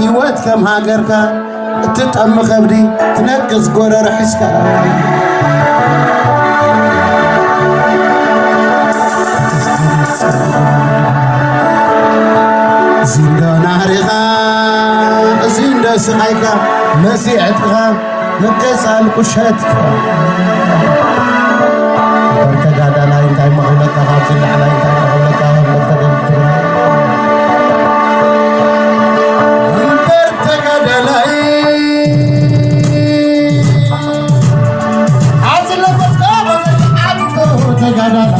ህይወት ከም ሃገርካ እትጠሚ ከብዲ ትነቅዝ ጎረሮ ሒዝካ እዚ እንዶ ናህሪኻ እዚ እንዶ ስቓይካ መሲዕትኻ ምቅጻል ቁሸትካ እምበር ተጋዳላይ እንታይ መኽብለካ ካብዚ ላዕላይ እንታይ መኽብለካ እምበር ተጋዳላይ እምበር ተጋዳላይ ኣዝለፈትካ በዘይ ዓዱ ተጋዳላይ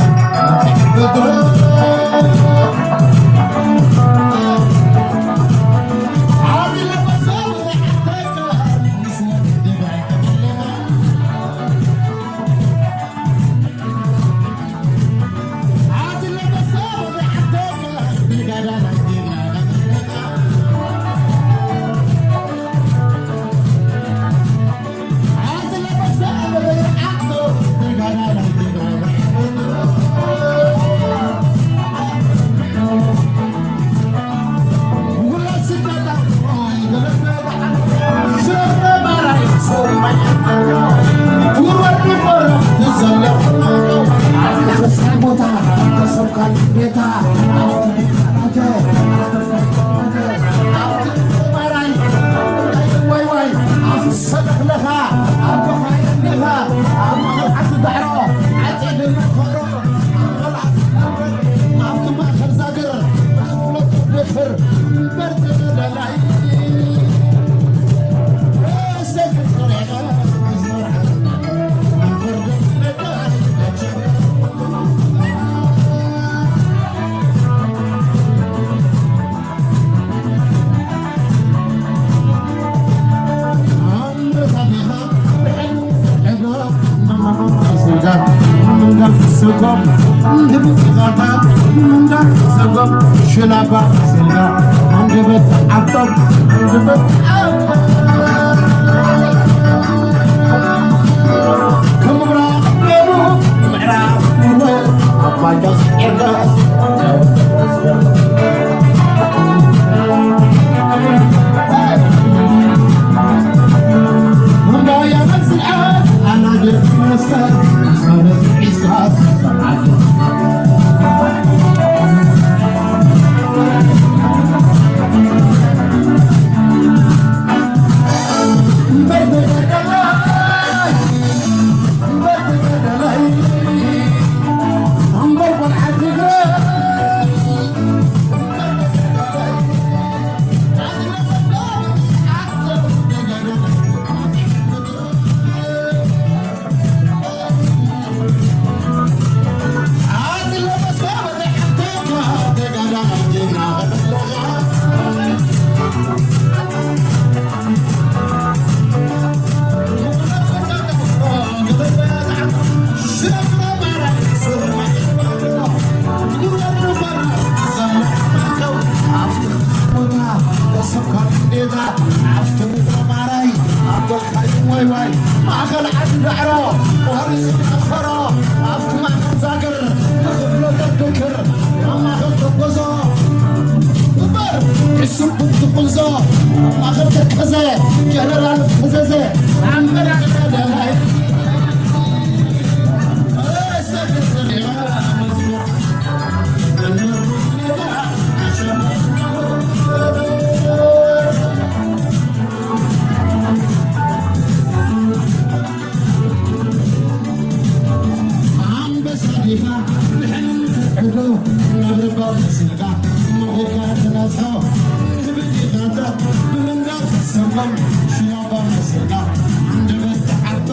ማእከል ዓዲ ዳዕሮ፣ ወሃቢ ዝመኸሮ፣ ኣብቲ ማእከል ዛግር፣ ንኽብሎ ዘድክር፣ ኣብ ማእከል ተጎዞ፣ እምበር፣ ዕሱብ ትኩንዞ፣ ኣብ ማእከል ተከዘ፣ ጀነራል ፈዘዘ፣ ኣመራርሓ ደላይ፣ ኣንበሳ ዲኻ ብሕልም ትሕዶ ናብ ልባ መሲልካ መኺድካ ትነፍሖ ንህቢ ዲኻታ ብምንዳድ ትሰጎም ሽያባ መሲልካ ኣንደበት ትሓቶ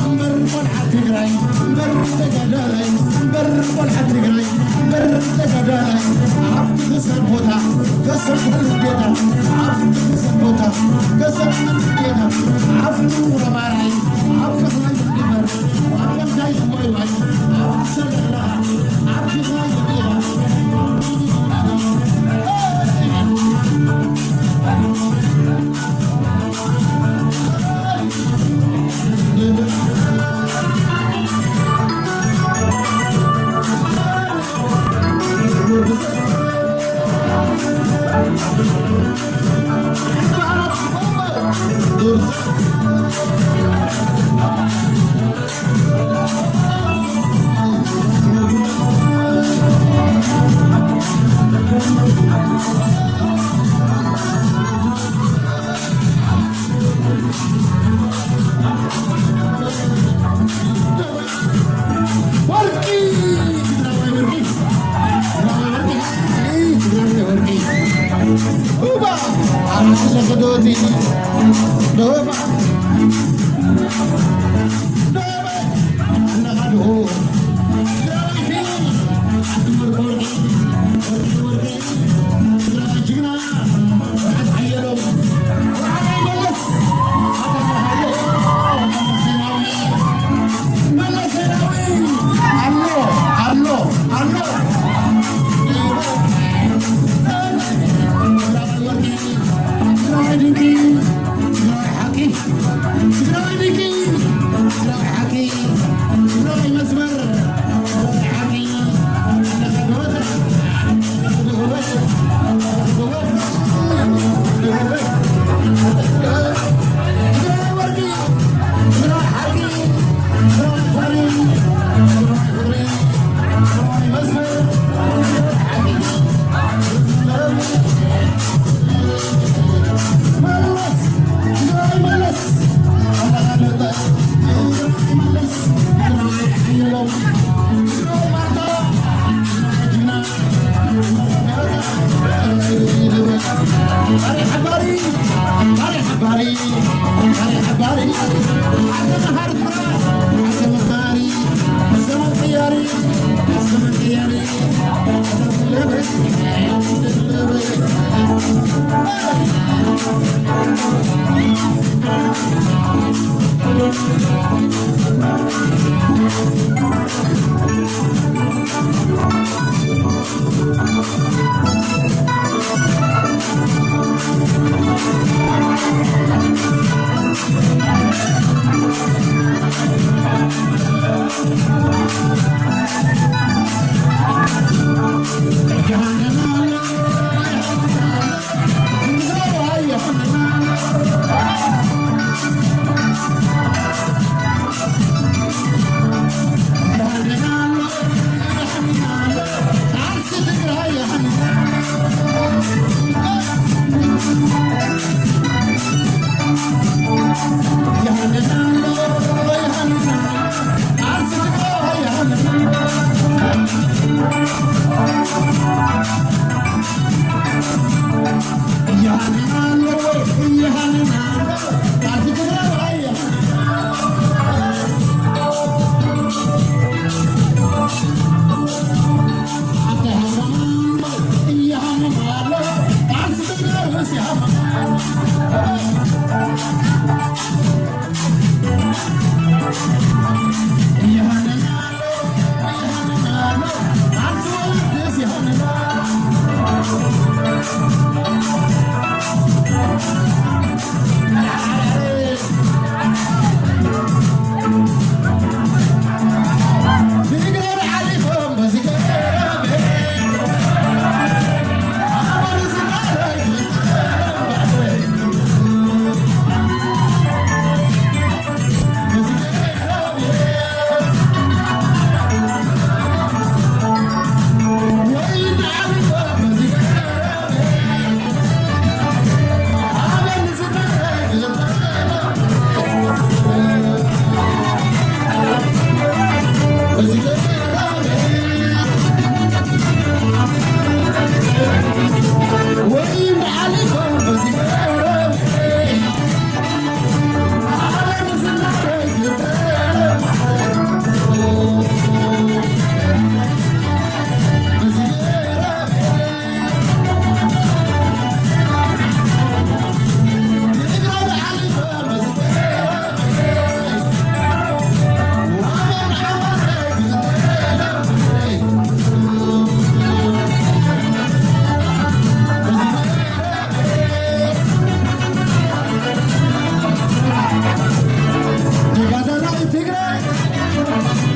እምበር ቆልዓ ትግራይ፣ እምበር ተጋዳላይ፣ እምበር ቆልዓ ትግራይ፣ እምበር ተጋዳላይ፣ ኣብቲ ክሰብ ቦታ፣ ከሰብ ግዴታ፣ ኣብቲ ክሰብ ቦታ፣ ከሰብ ግዴታ፣ ኣብቲ ውረባራይ፣ ኣብ ከፍላይ ዝግበር፣ ኣብ ከፍላይ ዝዋይዋይ፣ ኣብ ሰለላ፣ ኣብ ከፍላይ ዝግበር፣ ወርቂ! ትግራዋይ ወርቂ! ትግራዋይ ወርቂ! ትግራዋይ ወርቂ! ኡባ! ኣራስ ለሰዶቲ! ዶባ! ዶባ! ኣነኻ ድሆ! ትግራዋይ ፊልም! ኣትምር ወርቂ! ወርቂ! ወርቂ! ትግራይ ጅግና ስብሓት ሓየሎም፣ ወርሓይ መለስ፣ ኣቶ መለስ ዜናዊ፣ መለስ ዜናዊ፣ ኣሎ፣ ኣሎ፣ ኣሎ። ትግራይ ወርቂ፣ ትግራይ ድንቂ፣ ትግራይ ሓቂ፣ ትግራይ ድንቂ፣ ትግራይ ሓቂ፣ ትግራይ መስመር፣ ትግራይ ሓቂ።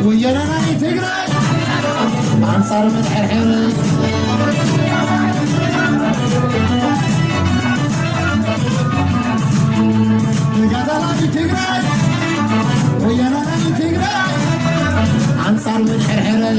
ወያናይ ትግራይ ኣንጻር መድሕርሕር። ተጋዳላይ ትግራይ፣ ወያናይ ትግራይ ኣንጻር መድሕርሕር።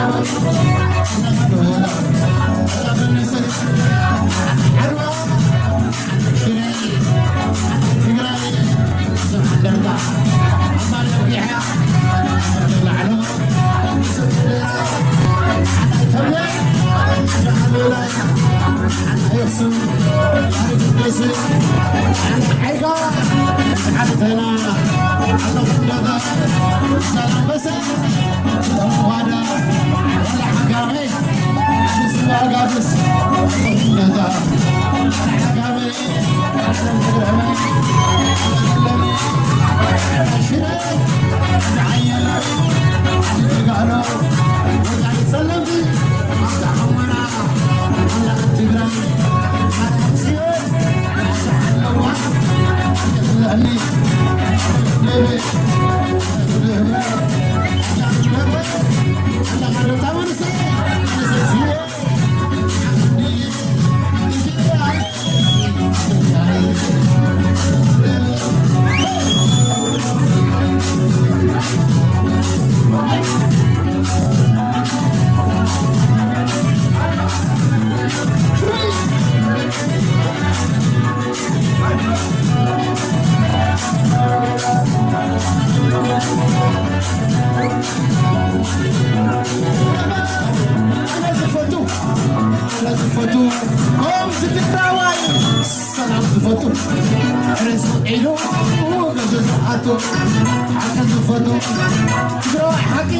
ዝፈቱ፣ ኣነ ዝፈቱ፣ ከምዚ ትግራዋይ ሰላም ዝፈቱ፣ ርዝቕ ኢሉ ገዙ ዝኣቱ፣ ሓቂ ዝፈቱ፣ ትግራዋይ ሓቂ፣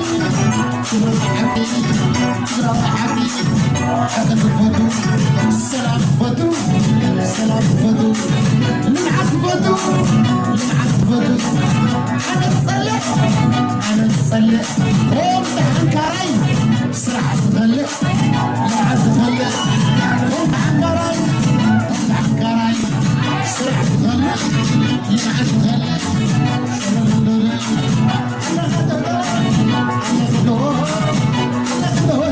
ትግራዋይ ሓቂ፣ ትግራዋይ ሓቂ፣ ሓቂ ዝፈቱ፣ ሰላም ዝፈቱ፣ ሰላም ዝፈቱ፣ ልምዓት ዝፈቱ፣ ልምዓት ዝፈቱ፣ ኣነ ዝጸልእ፣ ኣነ ዝጸልእ፣ ኦም ተሓንካራይ፣ ስራሕ ዝኸልእ፣ ልምዓት ዝኸልእ፣ ኦም ተሓንካራይ፣ ኦም ተሓንካራይ፣ ስራሕ ዝኸልእ፣ ልምዓት ዝኸልእ፣ ኣነ ዝኸልእ፣ ኣነ ዝኸልእ፣ ኣነ ዝኸልእ፣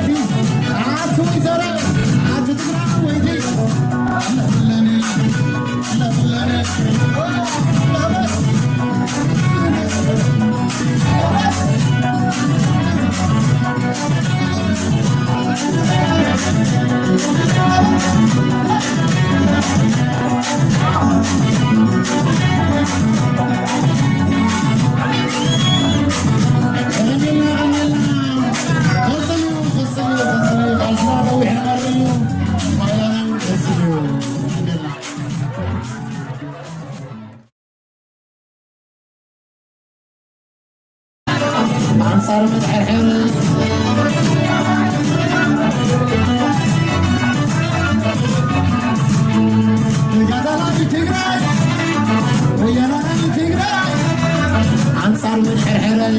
ኣነ ዝኸልእ፣ ኣነ ዝኸልእ፣ ኣነ ዝኸልእ፣ ኣንጻር መድሕርሕር ተጋዳላይ ትግራይ፣ ወያናይ ትግራይ፣ ኣንጻር መድሕርሕር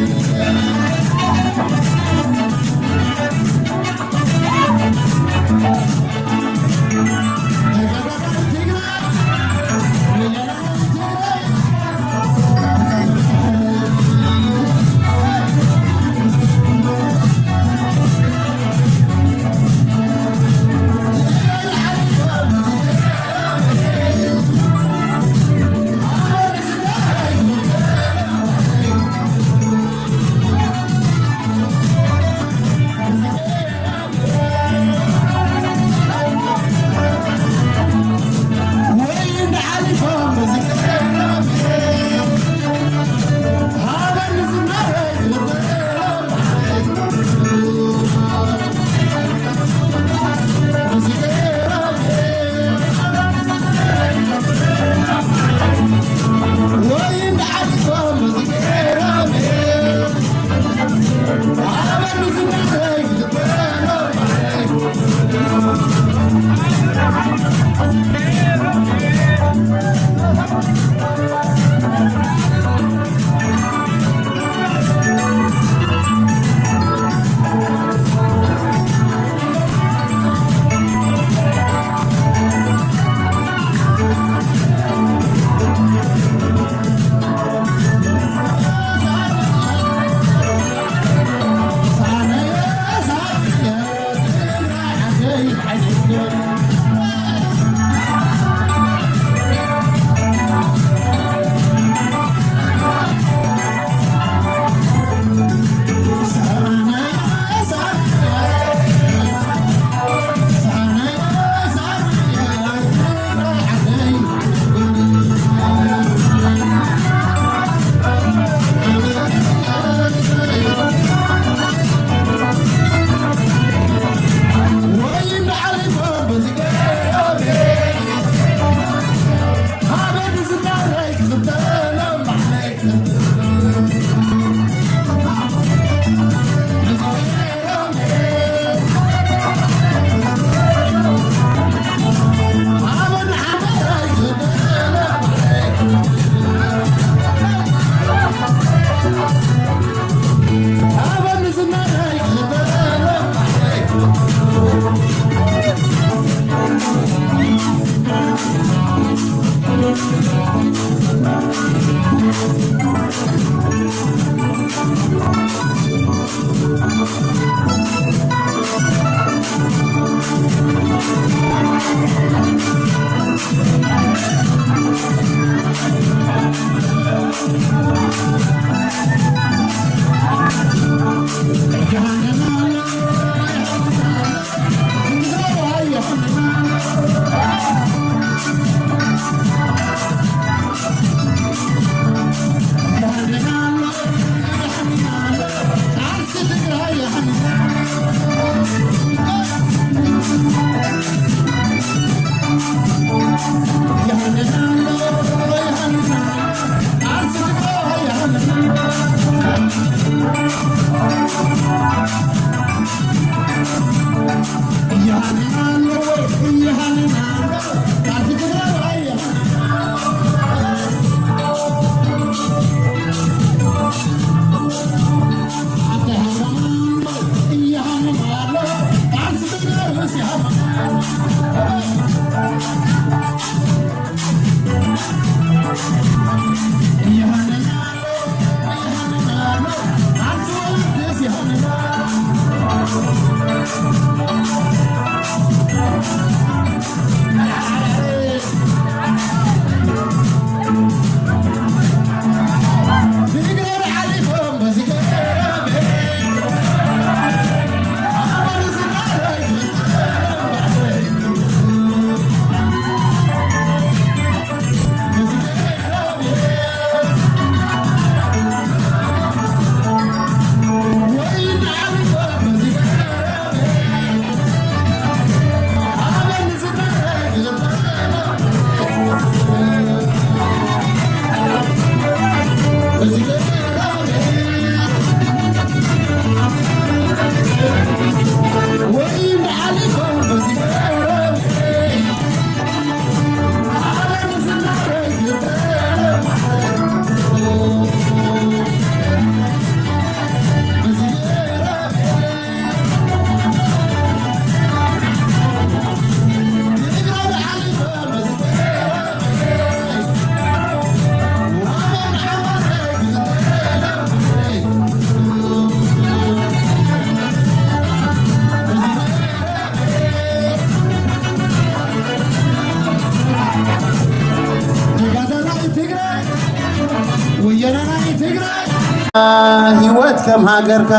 ህይወት ከም ሃገርካ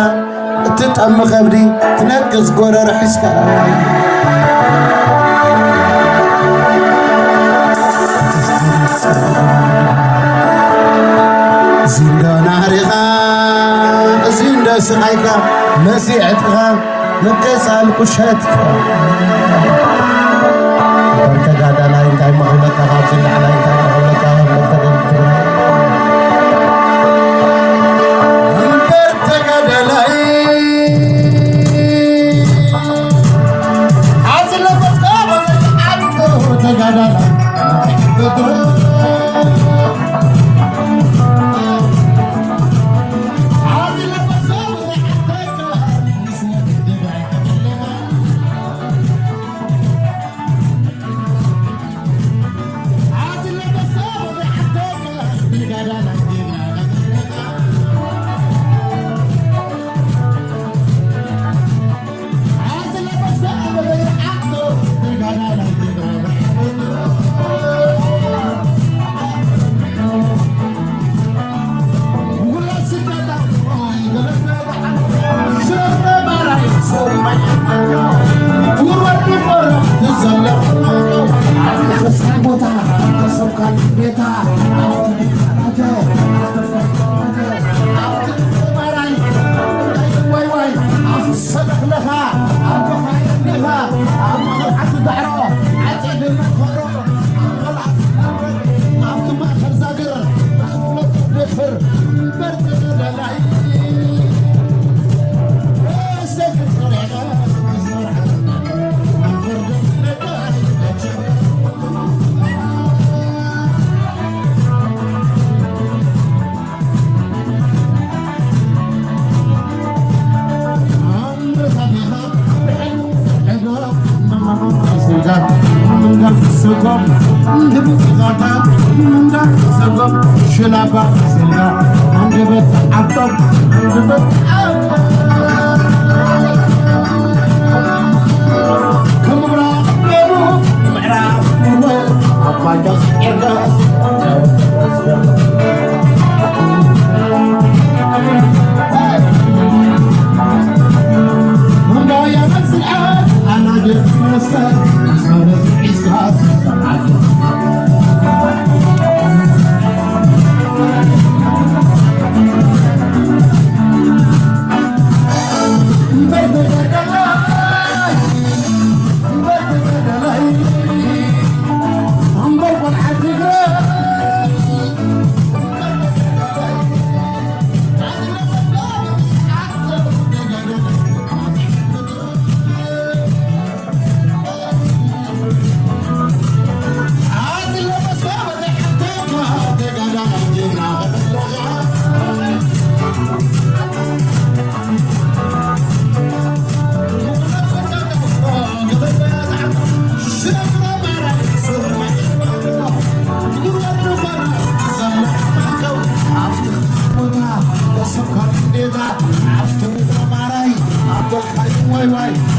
እትጠሚ ከብዲ ትነቅዝ ጎረሮ ሒዝካ። እዚ እንዶ ናህሪኻ፣ እዚ እንዶ ስቓይካ፣ መሲ ዕጥቕኻ፣ ምቅጻል ቁሸትካ። እምበር ተጋዳላይ እንታይ መኽብለካ፣ ካብዚ ንላዕላይ እንታይ መኽብለካ፣ እምበር ተጋዳላይ። እምበር ተጋዳላይ። ኣዝለፈትካ በለኝ ኣንተ ተጋዳላይ። ኣዝለፈትካ በለኝ ኣንተ ሽላባ ስልጋ፣ ኣንደበት ዓብጦም፣ ኣንደበት ዓብጦም። ከምብራቕ ደቡብ፣ ምዕራብ ምዕራብ፣ ኣባጃ ኤርጋ።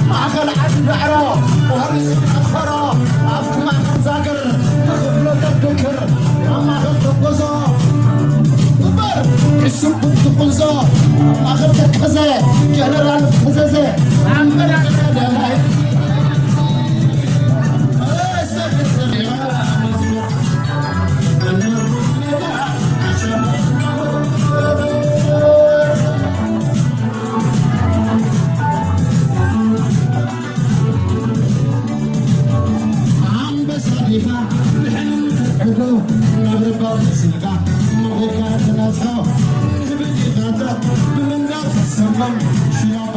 ማእኸል ዓዲ ዳዕሮ፣ ቆሪሱ ዝነኸሮ፣ ኣብቲ ማእኸል ዛግር፣ ንኽፍሎ ዘድክር፣ ኣብ ማእኸል ተኮዞ፣ እምበር፣ ዕሱብ ትኩንዞ፣ ኣብ ማእኸል ተከዘ፣ ጀነራል ፈዘዘ፣ ኣንበራ ደላይ። ኣንበሳ ዲኻ ብሕልም ትርዕዶ ናብ ረባ ስልካ መኺካ ትነስሖ ንህብን ኢኻታት ብምንዳው ትሰመም ሽላባ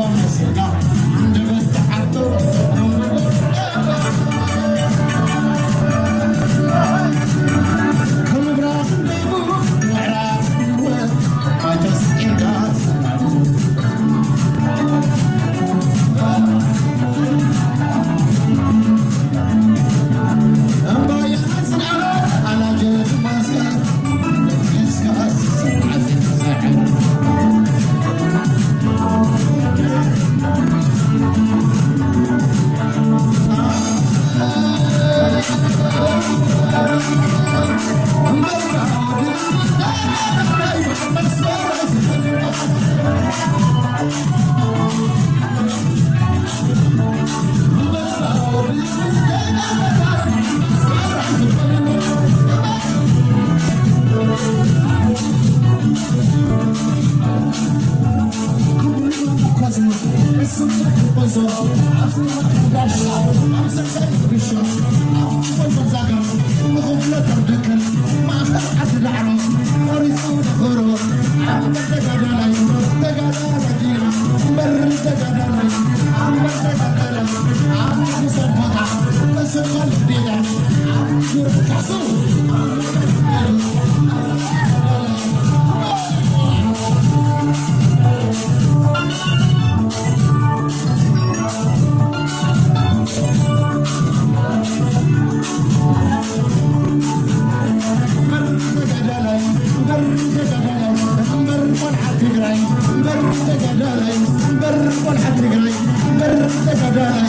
እምበር ቆልዓ ትግራይ፣ እምበር ተጋዳላይ፣ እምበር ቆልዓ ትግራይ፣ እምበር ተጋዳላይ፣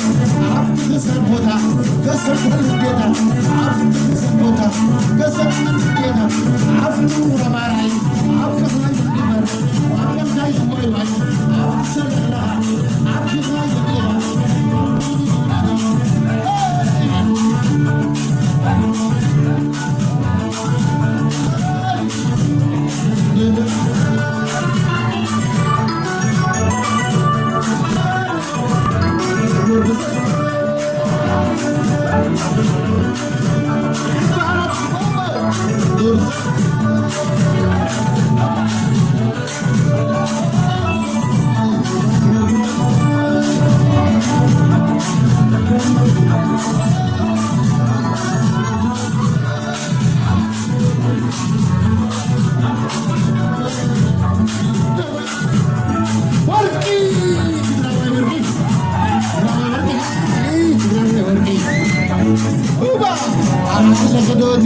ኣብቲ ክሳብ ቦታ ከሰብከል ግዴታ፣ ኣብቲ ክሳብ ቦታ ከሰብከል ግዴታ፣ ኣብቲ ወራባራይ፣ ኣብ ክፍላይ እምበር፣ ኣብ ቀምታይ እሞይዋይ፣ ኣብ ሰለላ፣ ኣብ ክፍላይ ግዴታ፣ ወርቂ! ትግራዋይ ወርቂ! ትግራዋይ ወርቂ! ትግራዋይ ወርቂ! ኡባ! ኣራቱ ሰገዶቲ!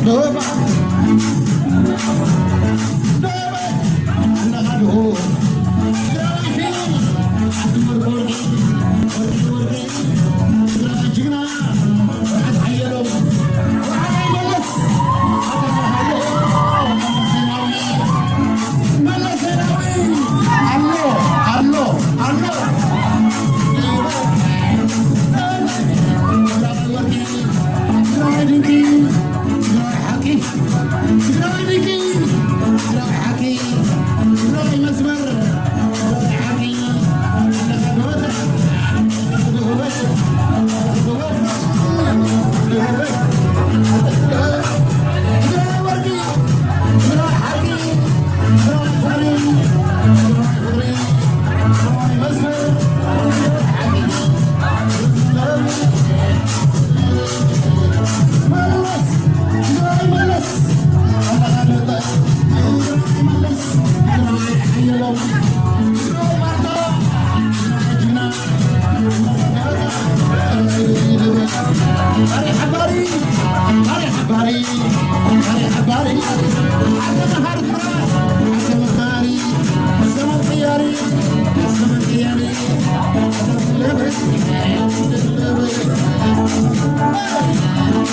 ዶባ! ዶባ! ትግራዋይ ድንቂ፣ ትግራዋይ ሓቂ፣ ትግራዋይ ድንቂ፣ ትግራዋይ ሓቂ፣ ትግራዋይ መስመር፣ ትግራዋይ ሓቂ፣ ትግራዋይ ወርቂ፣ ትግራዋይ ሓቂ፣ ትግራዋይ ፍቕሪ፣ ትግራዋይ ፍቕሪ፣ ትግራዋይ መስመር፣ ትግራዋይ ሓቂ፣